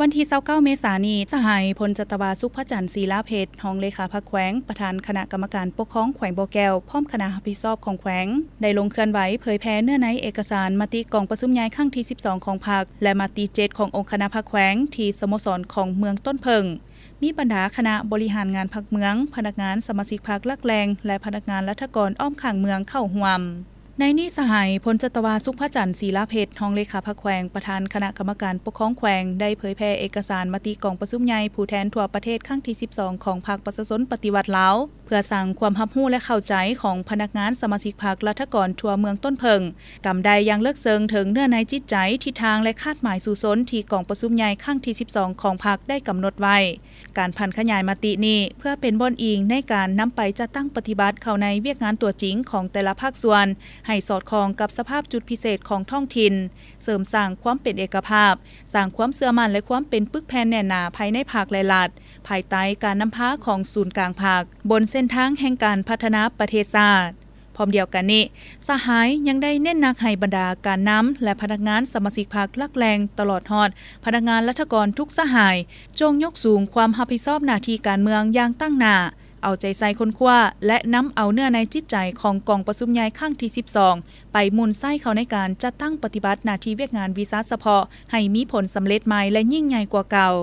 ວັນທີຊາວເກົ້າ ເມສານີ້, ສະຫາຍ ພົນຈັດຕະວາ ສຸກພະຈັນ ສີລາເພັດ ຮອງເລຂາພັກແຂວງ, ປະທານຄະນະກຳມະການປົກຄອງແຂວງບໍ່ແກ້ວ ພ້ອມຄະນະຮັບຜິດຊອບຂອງແຂວງ ໄດ້ລົງເຄື່ອນໄຫວເຜີຍແຜ່ເນື້ອໃນເອກະສານມະຕິກອງປະຊຸມໃຫຍ່ຄັ້ງທີສິບສອງຂອງພັກ ແລະ ມະຕິເຈັດຂອງອົງຄະນະພັກແຂວງ ທີ່ສະໂມສອນຂອງເມືອງຕົ້ນເຜິ້ງ. ມີບັນດາຄະນະບໍລິຫານງານພັກເມືອງ, ພະນັກງານສະມາຊິກພັກຫຼັກແຫຼ່ງ ແລະ ພະນັກງານລັດຖະກອນອ້ອມຂ້າງເມືອງເຂົ້າຮ່ວມ. ໃນນີ້ ສະຫາຍ ພົນຈັດຕະວາ ສຸກພະຈັນ ສີລາເພັດ ຮອງເລຂາພັກແຂວງ, ປະທານຄະນະກຳມະການປົກຄອງແຂວງ ໄດ້ເຜີຍແຜ່ເອກະສານມະຕິກອງປະຊຸມໃຫຍ່ຜູ້ແທນທົ່ວປະເທດຄັ້ງທີສິບສອງຂອງພັກປະຊາຊົນປະຕິວັດລາວ ເພື່ອສ້າງຄວາມຮັບຮູ້ ແລະ ເຂົ້າໃຈຂອງພະນັກງານສະມາຊິກພັກລັດຖະກອນທົ່ວເມືອງຕົ້ນເຜິ້ງ ກຳໄດ້ຢ່າງເລິກເຊິ່ງເຖິງເນື້ອໃນຈິດໃຈ, ທິດທາງ ແລະ ຄາດໝາຍສູ້ຊົນທີ່ກອງປະຊຸມໃຫຍ່ຄັ້ງທີສິບສອງຂອງພັກໄດ້ກຳນົດໄວ້. ການຜັນຂະຫຍາຍມະຕິນີ້ ເພື່ອເປັນບ່ອນອີງໃນການນຳໄປຈັດຕັ້ງປະຕິບັດເຂົ້າໃນວຽກງານຕົວຈິງຂອງແຕ່ລະພາກສ່ວນ ໃຫ້ສອດຄ່ອງກັບສະພາບຈຸດພິເສດຂອງທ້ອງຖິ່ນ, ເສີມສ້າງຄວາມເປັນເອກະພາບ, ສ້າງຄວາມເຊື່ອໝັ້ນ ແລະ ຄວາມເປັນປຶກແຜ່ນແໜ້ນໜາພາຍໃນພັກ ແລະ ລັດ, ພາຍໃຕ້ການນຳພາຂອງສູນກາງພັກ, ບົນເສັ້ນທາງແຫ່ງການພັດທະນາປະເທດຊາດ. ພ້ອມດຽວກັນນີ້, ສະຫາຍຍັງໄດ້ເນັ້ນໜັກໃຫ້ບັນດາການນຳ ແລະ ພະນັກງານສະມາຊິກພັກຫຼັກແຫຼ່ງ ຕະຫຼອດຮອດພະນັກງານລັດຖະກອນທຸກສະຫາຍ ຈົ່ງຍົກສູງຄວາມຮັບຜິດຊອບໜ້າທີ່ການເມືອງຢ່າງຕັ້ງໜ້າ, ເອົາໃຈໃສ່ຄົ້ນຄວ້າ ແລະ ນຳເອົາເນື້ອໃນຈິດໃຈຂອງກອງປະຊຸມໃຫຍ່ຄັ້ງທີສິບສອງ ໄປໝູນໃຊ້ເຂົ້າໃນການຈັດຕັ້ງປະຕິບັດໜ້າທີ່ວຽກງານວິຊາສະເພາະໃຫ້ມີຜົນສຳເລັດໃໝ່ ແລະ ຍິ່ງໃຫຍ່ກວ່າເກົ່າ.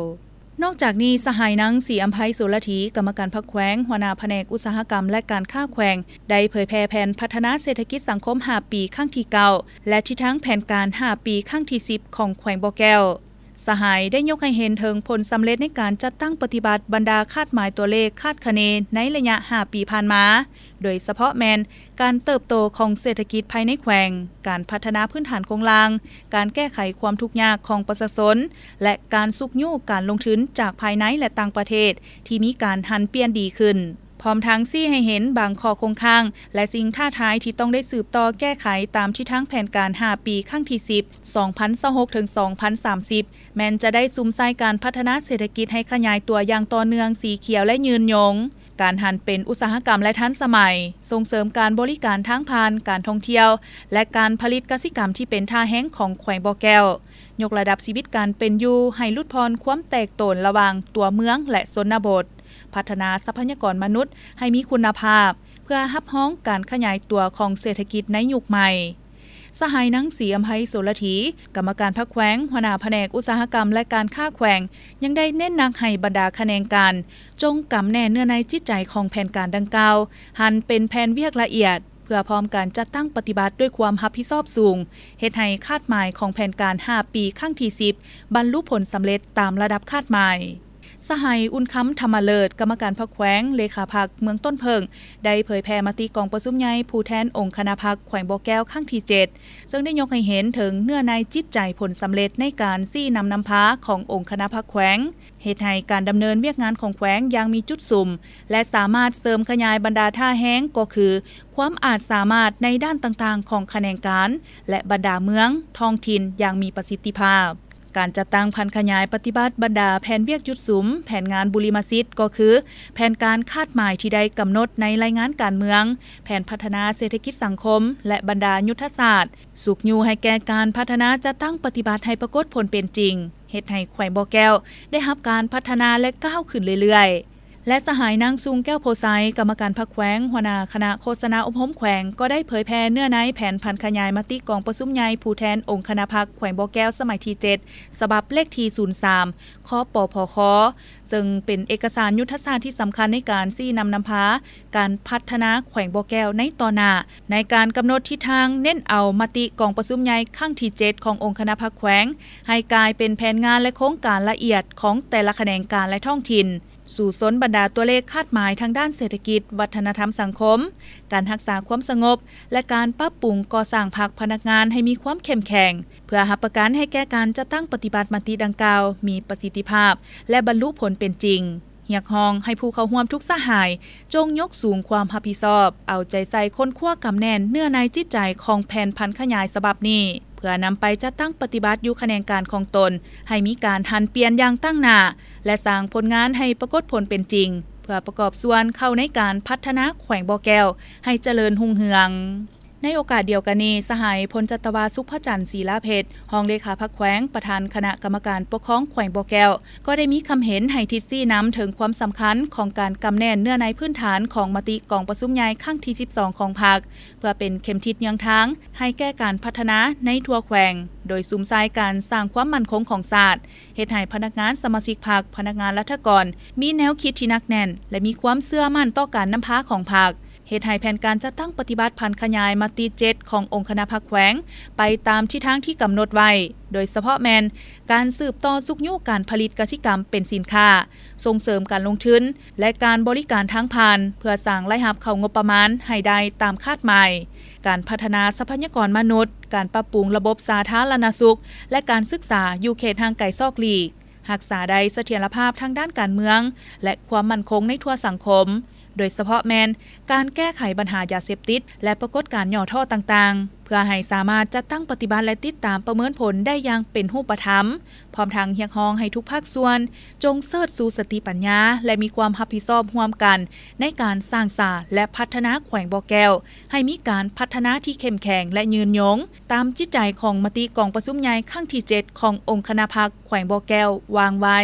ນອກຈາກນີ້, ສະຫາຍ ນາງ ສີອຳໄພ ໂສລະຖີ ກຳມະການພັກແຂວງ, ຫົວໜ້າພະແນກອຸດສາຫະກຳ ແລະ ການຄ້າແຂວງ ໄດ້ເຜີຍແຜ່ແຜນພັດທະນາເສດຖະກິດສັງຄົມຫ້າປີຄັ້ງທີເກົ້າ ແລະ ທິດທາງແຜນການຫ້າປີຄັ້ງທີສິບຂອງແຂວງບໍ່ແກ້ວ. ສະຫາຍໄດ້ຍົກໃຫ້ເຫັນເຖິງຜົນສຳເລັດໃນການຈັດຕັ້ງປະຕິບັດບັນດາຄາດໝາຍຕົວເລກຄາດຄະເນໃນໄລຍະຫ້າປີຜ່ານມາ, ໂດຍສະເພາະແມ່ນ ການເຕີບໂຕຂອງເສດຖະກິດພາຍໃນແຂວງ, ການພັດທະນາພື້ນຖານໂຄງລ່າງ, ການແກ້ໄຂຄວາມທຸກຍາກຂອງປະຊາຊົນ ແລະ ການຊຸກຍູ້ການລົງທຶນຈາກພາຍໃນ ແລະ ຕ່າງປະເທດ ທີ່ມີການຫັນປ່ຽນດີຂຶ້ນ, ພ້ອມທັງຊີ້ໃຫ້ເຫັນບາງຂໍ້ຄົງຄ້າງ ແລະ ສິ່ງທ້າທາຍທີ່ຕ້ອງໄດ້ສືບຕໍ່ແກ້ໄຂຕາມທິດທາງແຜນການຫ້າປີຄັ້ງທີສິບ ສອງພັນຊາວຫົກ ເຖິງ ສອງພັນສາມສິບ ແມ່ນຈະໄດ້ສຸມໃສ່ການພັດທະນາເສດຖະກິດໃຫ້ຂະຫຍາຍຕົວຢ່າງຕໍ່ເນື່ອງ, ສີຂຽວ ແລະ ຍືນຍົງ. ການຫັນເປັນອຸດສາຫະກຳ ແລະ ທັນສະໄໝ, ສົ່ງເສີມການບໍລິການທາງຜ່ານ, ການທ່ອງທ່ຽວ ແລະ ການຜະລິດກະສິກຳທີ່ເປັນທ່າແຮງຂອງແຂວງບໍ່ແກ້ວ, ຍົກລະດັບຊີວິດການເປັນຢູ່ໃຫ້ຫຼຸດຜ່ອນຄວາມແຕກໂຕນລະຫວ່າງຕົວເມືອງ ແລະ ຊົນນະບົດ, ພັດທະນາຊັບພະຍາກອນມະນຸດໃຫ້ມີຄຸນນະພາບ ເພື່ອຮັບຮອງການຂະຫຍາຍຕົວຂອງເສດຖະກິດໃນຍຸກໃໝ່. ສະຫາຍ ນາງ ສີອຳໄພ ໂສລະຖີ ກຳມະການພັກແຂວງ, ຫົວໜ້າພະແນກອຸດສາຫະກຳ ແລະ ການຄ້າແຂວງ ຍັງໄດ້ເນັ້ນໜັກໃຫ້ບັນດາຂະແໜງການ ຈົ່ງກຳແໜ້ນເນື້ອໃນຈິດໃຈຂອງແຜນການດັ່ງກ່າວ ຫັນເປັນແຜນວຽກລະອຽດ ເພື່ອພ້ອມການຈັດຕັ້ງປະຕິບັດດ້ວຍຄວາມຮັບຜິດຊອບສູງ, ເຮັດໃຫ້ຄາດໝາຍຂອງແຜນການຫ້າປີຄັ້ງທີສິບ ບັນລຸຜົນສຳເລັດຕາມລະດັບຄາດໝາຍ. ສະຫາຍ ອຸ່ນຄຳ ທຳມະເລີດ ກຳມະການພັກແຂວງ, ເລຂາພັກເມືອງຕົ້ນເຜິ້ງ ໄດ້ເຜີຍແຜ່ມະຕິກອງປະຊຸມໃຫຍ່ຜູ້ແທນອົງຄະນະພັກແຂວງບໍ່ແກ້ວຄັ້ງທີເຈັດ ເຊິ່ງໄດ້ຍົກໃຫ້ເຫັນເຖິງເນື້ອໃນຈິດໃຈຜົນສຳເລັດໃນການຊີ້ນຳນຳພາຂອງອົງຄະນະພັກແຂວງ, ເຮັດໃຫ້ການດຳເນີນວຽກງານຂອງແຂວງຢ່າງມີຈຸດສຸມ ແລະ ສາມາດເສີມຂະຫຍາຍບັນດາທ່າແຮງ ກໍຄືຄວາມອາດສາມາດໃນດ້ານຕ່າງໆຂອງຂະແໜງການ ແລະ ບັນດາເມືອງ, ທ້ອງຖິ່ນຢ່າງມີປະສິດທິພາບ. ການຈັດຕັ້ງຜັນຂະຫຍາຍປະຕິບັດບັນດາແຜນວຽກຈຸດສຸມ, ແຜນງານບຸລິມະສິດ ກໍຄືແຜນການຄາດໝາຍທີ່ໄດ້ກຳນົດໃນລາຍງານການເມືອງ, ແຜນພັດທະນາເສດຖະກິດສັງຄົມ ແລະ ບັນດາຍຸດທະສາດ, ຊຸກຍູ້ໃຫ້ແກ່ການພັດທະນາຈັດຕັ້ງປະຕິບັດໃຫ້ປາກົດຜົນເປັນຈິງ, ເຮັດໃຫ້ແຂວງບໍ່ແກ້ວໄດ້ຮັບການພັດທະນາ ແລະ ກ້າວຂຶ້ນເລື້ອຍໆ. ແລະ ສະຫາຍ ນາງ ຊຸງ ແກ້ວໂພໄຊ, ກຳມະການພັກແຂວງ, ຫົວໜ້າຄະນະໂຄສະນາອົບຮົມແຂວງ ກໍໄດ້ເຜີຍແຜ່ເນື້ອໃນແຜນຜັນຂະຫຍາຍມະຕິກອງປະຊຸມໃຫຍ່ຜູ້ແທນອົງຄະນະພັກແຂວງບໍ່ແກ້ວສະໄໝທີເຈັດ ສະບັບເລກທີສູນສາມ ຄປພຄ ເຊິ່ງເປັນເອກະສານຍຸດທະສາດທີ່ສຳຄັນໃນການຊີ້ນຳນຳພາການພັດທະນາແຂວງບໍ່ແກ້ວໃນຕໍ່ໜ້າ, ໃນການກຳນົດທິດທາງ, ເນັ້ນເອົາມະຕິກອງປະຊຸມໃຫຍ່ຄັ້ງທີເຈັດຂອງອົງຄະນະພັກແຂວງ ໃຫ້ກາຍເປັນແຜນງານ ແລະ ໂຄງການລະອຽດຂອງແຕ່ລະຂະແໜງການ ແລະ ທ້ອງຖິ່ນ, ສູ້ຊົນບັນດາຕົວເລກຄາດໝາຍທາງດ້ານເສດຖະກິດ, ວັດທະນະທຳສັງຄົມ, ການຮັກສາຄວາມສະຫງົບ ແລະ ການປັບປຸງກໍ່ສ້າງພັກພະນັກງານໃຫ້ມີຄວາມເຂັ້ມແຂງ ເພື່ອຮັບປະກັນໃຫ້ແກ່ການຈັດຕັ້ງປະຕິບັດມະຕິດັ່ງກ່າວມີປະສິດທິພາບ ແລະ ບັນລຸຜົນເປັນຈິງ. ຮຽກຮ້ອງໃຫ້ຜູ້ເຂົ້າຮ່ວມທຸກສະຫາຍ ຈົ່ງຍົກສູງຄວາມຮັບຜິດຊອບ, ເອົາໃຈໃສ່ຄົ້ນຄວ້າກຳແໜ້ນເນື້ອໃນຈິດໃຈຂອງແຜນຜັນຂະຫຍາຍສະບັບນີ້ ເພື່ອນຳໄປຈັດຕັ້ງປະຕິບັດຢູ່ຂະແໜງການຂອງຕົນ ໃຫ້ມີການຫັນປ່ຽນຢ່າງຕັ້ງໜ້າ ແລະ ສ້າງຜົນງານໃຫ້ປາກົດຜົນເປັນຈິງ ເພື່ອປະກອບສ່ວນເຂົ້າໃນການພັດທະນາແຂວງບໍ່ແກ້ວໃຫ້ຈະເລີນຮຸ່ງເຮືອງ. ໃນໂອກາດດຽວກັນນີ້, ສະຫາຍ ພົນຈັດຕະວາ ສຸພະຈັນ ສີລາເພັດ ຮອງເລຂາພັກແຂວງ, ປະທານຄະນະກຳມະການປົກຄອງແຂວງບໍ່ແກ້ວ ກໍໄດ້ມີຄຳເຫັນໃຫ້ທິດຊີ້ນຳເຖິງຄວາມສຳຄັນຂອງການກຳແໜ້ນເນື້ອໃນພື້ນຖານຂອງມະຕິກອງປະຊຸມໃຫຍ່ຄັ້ງທີສິບສອງຂອງພັກ ເພື່ອເປັນເຂັມທິດເຍືອງທາງໃຫ້ແກ່ການພັດທະນາໃນທົ່ວແຂວງ, ໂດຍສຸມໃສ່ການສ້າງຄວາມໝັ້ນຄົງຂອງຊາດ, ເຮັດໃຫ້ພະນັກງານສະມາຊິກພັກ, ພະນັກງານລັດຖະກອນ ມີແນວຄິດທີ່ໜັກແໜ້ນ ແລະ ມີຄວາມເຊື່ອໝັ້ນຕໍ່ການນຳພາຂອງພັກ, ເຮັດໃຫ້ແຜນການຈັດຕັ້ງປະຕິບັດຜັນຂະຫຍາຍມະຕິເຈັດຂອງອົງຄະນະພັກແຂວງ ໄປຕາມທິດທາງທີ່ກຳນົດໄວ້, ໂດຍສະເພາະແມ່ນການສືບຕໍ່ຊຸກຍູ້ການຜະລິດກະສິກຳເປັນສິນຄ້າ, ສົ່ງເສີມການລົງທຶນ ແລະ ການບໍລິການທາງຜ່ານ ເພື່ອສ້າງລາຍຮັບເຂົ້າງົບປະມານໃຫ້ໄດ້ຕາມຄາດໝາຍ, ການພັດທະນາຊັບພະຍາກອນມະນຸດ, ການປັບປຸງລະບົບສາທາລະນະສຸກ ແລະ ການສຶກສາຢູ່ເຂດຫ່າງໄກສອກຫຼີກ, ຮັກສາໄດ້ສະຖຽນລະພາບທາງດ້ານການເມືອງ ແລະ ຄວາມໝັ້ນຄົງໃນທົ່ວສັງຄົມ, ໂດຍສະເພາະແມ່ນການແກ້ໄຂບັນຫາຢາເສບຕິດ ແລະ ປາກົດການຫຍໍ້ທໍ້ຕ່າງໆ, ເພື່ອໃຫ້ສາມາດຈັດຕັ້ງປະຕິບັດ ແລະ ຕິດຕາມປະເມີນຜົນໄດ້ຢ່າງເປັນຮູບປະທຳ, ພ້ອມທັງຮຽກຮ້ອງໃຫ້ທຸກພາກສ່ວນ ຈົ່ງເຊີດຊູສະຕິປັນຍາ ແລະ ມີຄວາມຮັບຜິດຊອບຮ່ວມກັນ ໃນການສ້າງສາ ແລະ ພັດທະນາແຂວງບໍ່ແກ້ວ ໃຫ້ມີການພັດທະນາທີ່ເຂັ້ມແຂງ ແລະ ຍືນຍົງ ຕາມຈິດໃຈຂອງມະຕິກອງປະຊຸມໃຫຍ່ຄັ້ງທີເຈັດຂອງອົງຄະນະພັກແຂວງບໍ່ແກ້ວວາງໄວ້.